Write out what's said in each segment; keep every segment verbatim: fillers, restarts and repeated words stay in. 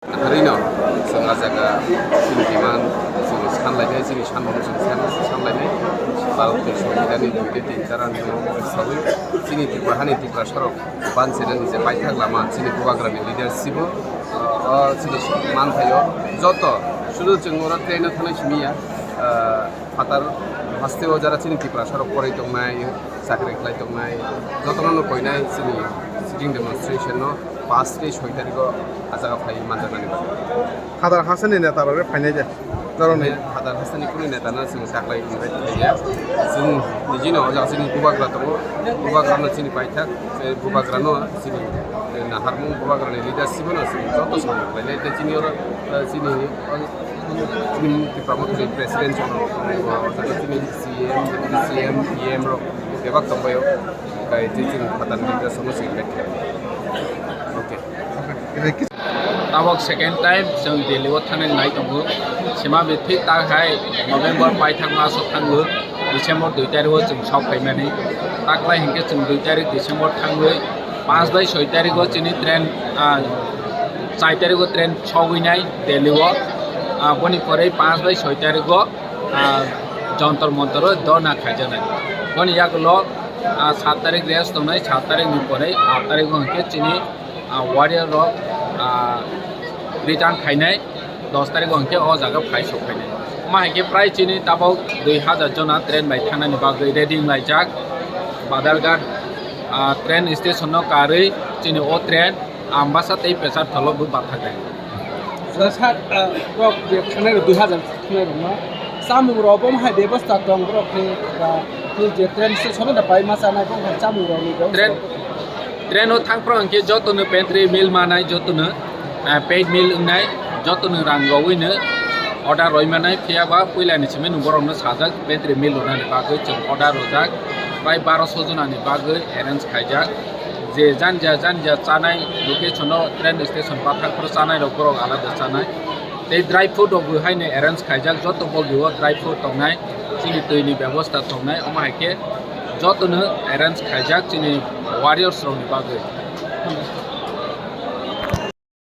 Harino, chwng a jaga chini demand, chini sanlainai, chini sanmung chwng san-, sanlainai. Bal twi songwithani duite tin chara no sawi, chini Tripura hani Tiprasarok bansinani je paithak lama, chini bubagrani leadership o, o chini manthaio. Joto, sudu chwng oro train o thanai simi ya, ah, phatar hasteo jara chini Tiprasarok porai tongnai, chakri khlai tongnai, jotono no koinai chini sitting demonstration no. Paanch tei soi tarikh o a jaga phai manjaknani bagwi. Hadar hasteni neta rok phainai de. Norok ni. Hadar hasteni kunu neta no chwng taklai invite khlaiya. Chwng nijino o jaga chini bubagra tongo. Bubagra no chini paithak, eh, bubagra no chini, eh, naharmung bubagra ni leadership no chwng joto samung khlainai. Tei chini oro, eh, chini, chini Tipra Motha ni president tongo. O jaga chini C M, deputy C M, P M rok bebak tongbaio. Kai twi chini phatar ni leadership no chwng invite khlai. Okay. Tabok second time chwng Delhi o thangna nai tongo. Sima bithi tak hai November paithak maso thango, December dui tarikh o chwng sok phaimani. Taklai hinkhe chwng dui tarikh December thangwi, paanch bai soi tarikh o chini train, ah, char tarikh o train sogwi nai Delhi o. Ah, boni pore paanch bai soi tarikh o, ah, Jantar Mantar o dhorna khaijaknai. Boni yagulo, ah, sat tarikh rest tongnai, sat tarikh ni pore aat tarikh o hinkhe chini, ah, warrior rok, ah, return khainai, dos tarikh o hinkhe o jaga phai sok phainai. Omo hai khe prai chini tabok dui hazar jona train bai thangnani bagwi ready wnglaijak. Badharghat, ah, train station no karwi chini o train Ambasa tei Pecharthal o bo bathaknai. Sir, ah, rok je thangnai rok dui hazar thangnai rok no chamung rok bo hai bebosta tong borok ni, ba, ni je train station no pai ma chanai bo hai chamung rok ni bebosta. Train, train o thang phro hinkhe joto no pantry meal manai joto no, ah, paid meal wngnai joto no rang rogwi no order roi manai, phiya ba puila ni simi no borok no sajak pantry meal rwnani bagwi chwng order rojak bai baro so jona ni bagwi arrange khaijak. Je janja janja chanai location o train station bathak phro chanai rok borok alada chanai. Tei dry food rok bo haino arrange khaijak, joto bogi o dry food tongnai, chini twi ni bebosta tongnai, omo hai khe joto no arrange khaijak chini warriors rok ni bagwi.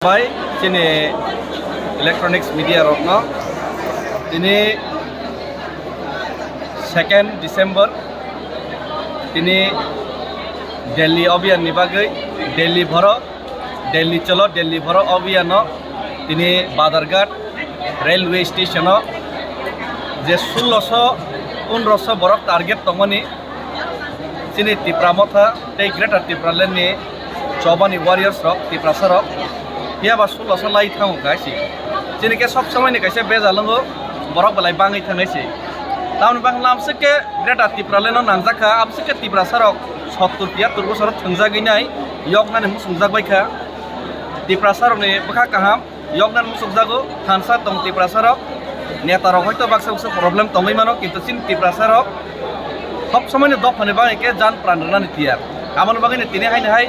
Bai chini electronics media rokno tini second December tini Delhi obhiyan ni bagwi Delhi bhoro, Delhi cholo, Delhi bhoro obhiyan no tini Badharghat railway station o je sulloso pondroso borok target tongmani chini Tipra Motha tei Greater Tipraland ni chobani warriors rok, Tiprasa rok, phiya ba sulloso lai thango kha si. Chini khe sob somoi ni kaisa bejal wngo, borok belai bangwi thangnai si. Tamoni bang lamswk khe Greater Tipraland no nangjak kha, amswk khe Tiprasa rok sottur tiyattur bosor thwngjagwi nai yoknani muchungjak bai kha. Tiprasa rokni bwkha kaham, yoknani muchukjago, thansa tong Tiprasa rok, neta rok hoito baksa baksa problem tongwi mano, kintu chini Tiprasa rok sob somoi ni dophani bagwi khe jan pran rwnani tiyar. Aboni bagwi no tini haino hai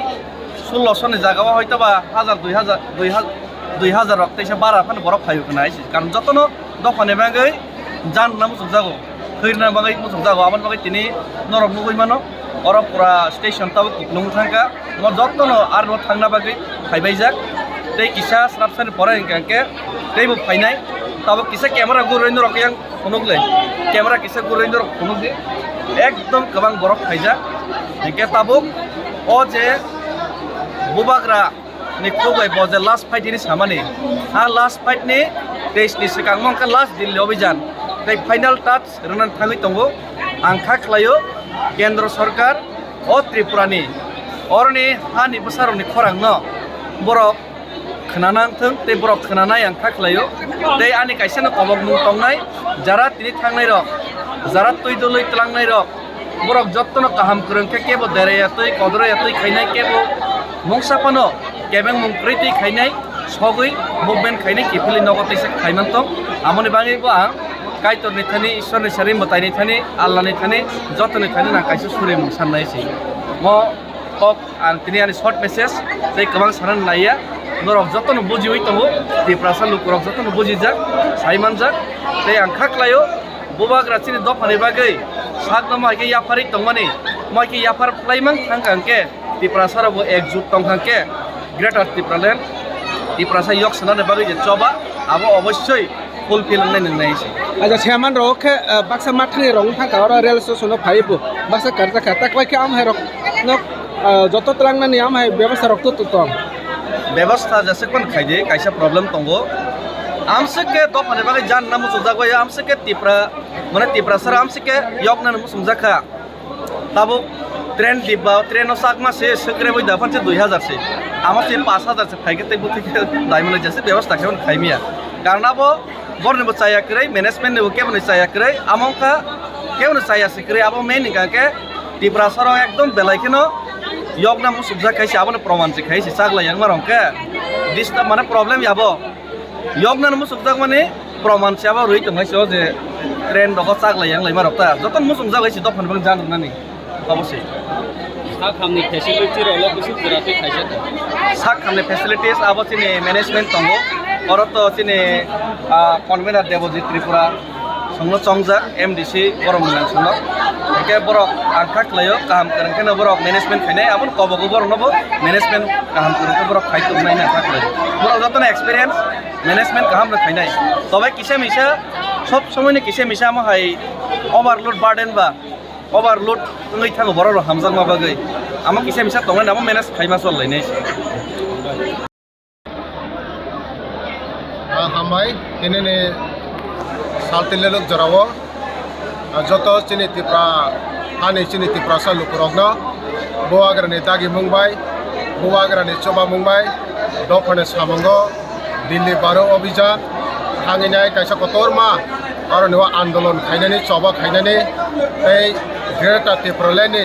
sulloso ni jaga o hoito ba hazar, dui hazar, dui hazar, dui hazar rok teisa bara phano borok phaio khna hai se. Karon jotono dophani bagwi jan rwna muchukjago. Thwirwna bagwi muchukjago, aboni bagwi tini norok nugwi mano, oro pura station tabuk kuplung thangkha, omo jotono aroni thangna bagwi phaibaijak. Tei kisa srapsani pore hwnkha hwnkhe teibo phainai, tabuk kisa camera gurui norok yang phunukle, camera kisa gurui norok phunukdi, ekdom kwbang borok phaijak. Hwnkhe tabuk o je bubagra ni khuk bai bo je last fight hini samani. A last fight ni tei ni swkang mo wngkha last Delhi obhijan. Tei final touch rwnani thangwi tongo. Ang kha khlaio Kendra Sarkar o Tripura ni oroni hani bwsarokni khorang no borok khwnanang thung tei borok khwnanai ang kha khlaio. Tei ani kaisa no kobok mung tongnai jara tini thangnai rok, jara twi dului tlangnai rok, borok jotono kaham kwrwng khe kebo deraya twi kodroya twi khainai kebo mungsa phano kebengmung kwrwi twi khainai sogwi movement khainai kiphilwi nogo teisa khaimantong. Amoni bagwi bo ang Kaitorni thani, Ishwarni sari mwtaini thani, Allahni thani, jotoni thani nang kaisa surimung sannai se. Mo kok ang tini ani short message tei kwbang sanani naiya. Norok jotono bujiwi tongo, Tiprasa lukurok jotono bujijak, saimanjak. Tei ang kha khlaio, bubagra chini dophani bagwi sakno mai khe yapharwi tongmani, mai khe yaphar phlaimang thangkha hwnkhe, Tiprasarokbo ekjut tongkha hwnkhe, Greater Tipraland Tiprasa yok swnani bagwi je choba, abo obossoi fulfill wngnai nwngnai se. Acha, chairman rok khe, ah, baksa mathangni rok wng thangkha, oro rail station o phaiwi bo baksa karjakha, tak bai khe am hai rok no, ah, joto twlangnani am hai bebostha rok to tong. Bebostha jeswk phano khaidi, kaisa problem tongo. Amswk khe dophani bagwi janna muchungjak bai, amswk khe Tipra, mane Tiprasa amswk khe yoknani muchungjak kha. Tabuk train dibba, train o chakma se swkre bai da phan se dui hajar se. Ama se pash hajar se phaikhe tei bwtwi khe dai mwnai jese bebostha khe khaimiya. Karon abo borni bo chaya kwrwi, management ni bo kebo ni chaya kwrwi, amo wngkha kebo ni chaya se kwrwi, abo main hwnkha khe Tiprasa rok ekdom belai kheno yokna muchungjak khai se, abo ni proman se khai se chaklai yang ma rok khe. Disturb mane problem ya bo. Yoknani muchukjakmani proman se abo rwi tongmai se o je train rogo chaklai yang laima rok ta. Joto muchungjak lai se dophani bagwi jan rwnani. Abo se. Sak hamni facility rok lo bwswk jora twi khaisa ta. Sak hamni facilities abo chini management tongo. Oro to chini, ah, convener Debojit Tripura. Songno chongjak M D C borok mwnang songno. Hingke borok ang kha khlaio, kaham kwrwng kheno borok management khainai, aboni kobogo borokno bo management kaham kwrwng khe borok khai tongnai hwnwi ang kha khlaio. Borok jotono experience, management kaham no khainai. Tobai kisa misa, sob somoi ni kisa misa amo hai overload burden ba, overload wngwi thango borok rok hamjakma bagwi. Amo kisa misa tongnai, amo manage khaima chol lainai. Ah, hambai, tini ni sal tini leluk jorao, ah, joto chini Tipra, hani chini Tiprasa lukurokno, Bubagrani dagi mung bai, Bubagrani choba mung bai, dophani samungo, Delhi Baro Abhijan, thangwi nai kaisa kotorma, aroni o andolon khainani, choba khainani, tei Greater Tipraland ni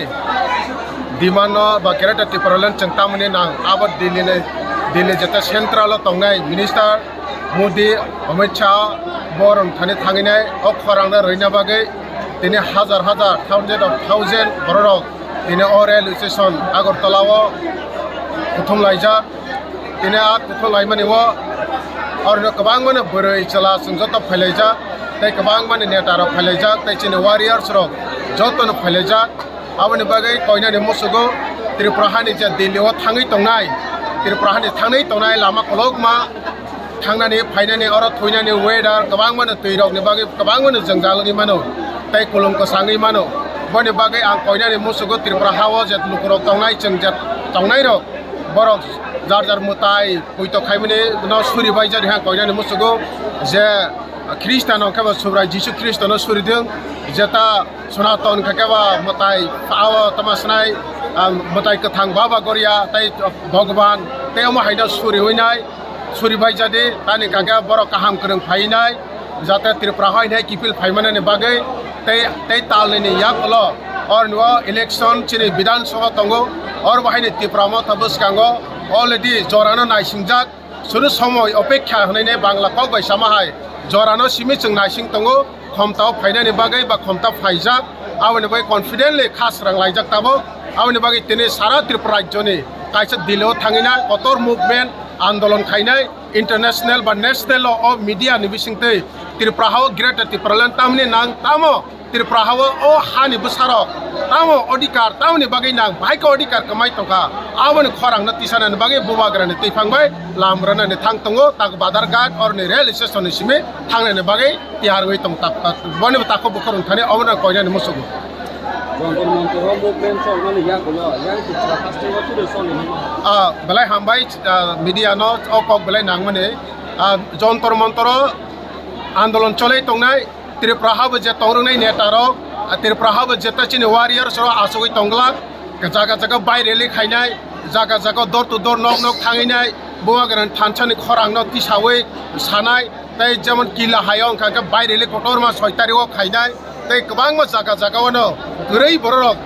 demand no ba Greater Tipraland chwng tamoni nang abo Delhi ni, Delhi jeta central o tongnai minister Modi, Amit Shah borok thani thangwi nai o khorang no rwina bagwi tini hajar hajar, thousand of thousand borok rok tini o rail station Agartala o kuthum laijak. Tini a kuthum laimani o, oroni kwbangmani bwrwi chwla chwng joto phailaijak, tei kwbangmani neta rok phailaijak, tei chini warriors rok jotono phailaijak. Aboni bagwi koinani musugo Tripura hani je Delhi o thangwi tongnai, Tripura hani thangwi tongnai lama kolokma thangnani, phainani, oro thuinani weather kwbangmani twi rokni bagwi kwbangmani jwngjal wngwi mano, tei kulum kwchangwi mano. Boni bagwi ang koinani musugo Tripura hao je lukurok tongnai, chwng je tongnai rok, borok jar jar mwtai puito khaimani no suri bai jari hang koinani musugo je Khristiano khe bo Subrai Jisu Khristono suri dwng, jeta Sonaton khe khe bo mwtai phao tama swnai, ah, mwtai kwthang Baba Goria tei Bhagwan tei omo haino suri winai, suri bai jadi tani kha khe borok kaham kwrwng phainai. Jate Tripura hai hai kiphil phaimanani bagwi tei, tei talnini yakulo orni o election chini Bidhan Sabha tongo, oro bo haini Tipra Motha bwskango already jorano naisingjak, suru somoi opeksha hwnwi ne Bangla kok bai sama hai jorano simi chwng naising tongo, khomtao phainani bagwi ba khomta phaijak, aboni bagwi confidently kha srang laijak tabuk, aboni bagwi tini sara Tripura rajyoni kaisa Delhi o thangwi na kotor movement andolon khainai. International ba national o, o media ni bisingtwi Tripura hao Greater Tipraland tamni nang tamo Tripura hao o hani bwsarok tamo odhikar tamoni bagwi nang bahai khe odhikar kwmai tongkha, aboni khorang no tisanani bagwi Bubagrani twiphang bai lam rwnani thang tongo, tak Badharghat oroni rail station ni simi thangnani bagwi tiyar wngwi tong tak, tak, boni bo takhuk bukhuk wng thani obono koinani musugo. Jontor Montor o movement chokmani yakulo, yang Tripura haste o chwrai choli hwnma? Ah, belai hambai, ah, media no o kok belai nangmani. Ah, Jontor Montor o andolon cholai tongnai, Tripura habo je tongrwngnai neta rok, ah, Tripura habo jeta chini warriors rok achugwi tongglak, jaga jaga bai rally khainai, jaga jaga door to door nok nok thanginai, Bubagrani thansa ni khorang no tisawi sanai, tei jemon Kila hai o wngkha khe bai rally kotorma soi tarik o khainai. Tei kwbangma jaga jaga o no kwrwi borok rok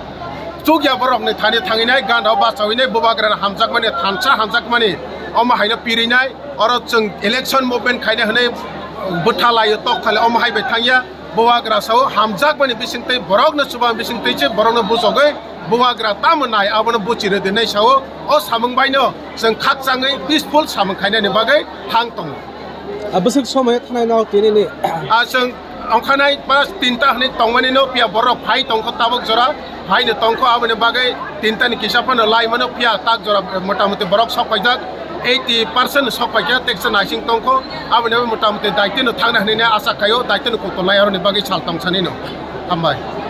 chukya borok ni thani thanginai, gana o bachawinai, Bubagrani hamjakmani, thansa hamjakmani, omo haino pirinai, oro chwng election movement khainai hwnwi bwtha laio, tok thali omo hai bai thangya. Bubagra sao hamjakmani bisingtwi, borok no chuba bisingtwi se borok no buchogwi Bubagra tamo nai abono buchi rwdinai sao, o samung bai no chwng khakchangwi peaceful samung khainani bagwi thang tongo. A bwswk somoi thanai no tini ni. A chwng ongkhanai pas tinta hwnwi tongmani no, phiya borok phai tongkho tabuk jora, phai no tongkho, aboni bagwi tinta ni kisa phano lai mano, phiya tak jora motamuti borok sok paijak. eighty percent sok paikha, teksa naising tongkho, aboni motamuti daitino thangna hinwi asa khaio, daitino kotor lai aroni bagwi sal tongsanino. Hambai.